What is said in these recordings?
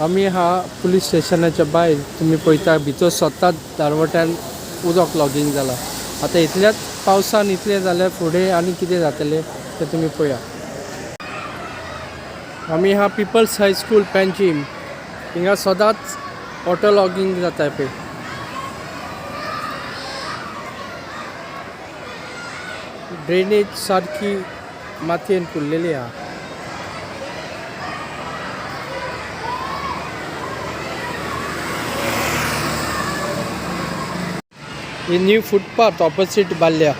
आमी हा पुलीस स्टेशनाच्या भायर. तुमी पळयता, भितर स्वता दारवट्यान उदक लॉगींग जाला. आतां इतल्याच पावसान इतलें जाल्यार फुडें आनी कितें जातलें तें तुमी पळया. आमी हा पिपल्स हायस्कूल, पेंजीम. हिंगा सदांच वॉटर लॉगींग जाता पळय. ड्रेनेज सारकी मातयेन पुरलेली आहा. ही न्यू फुटपाथ ऑपोजीट बाल्या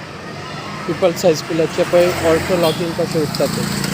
पिपल्स हायस्कुलाचे पळय, वॉटर लॉगींग कशें उरता तें.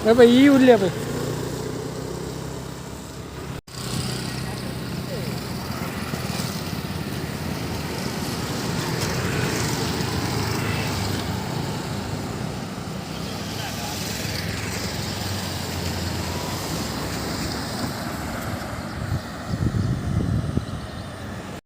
हे पळय, ही उरल्या पळय.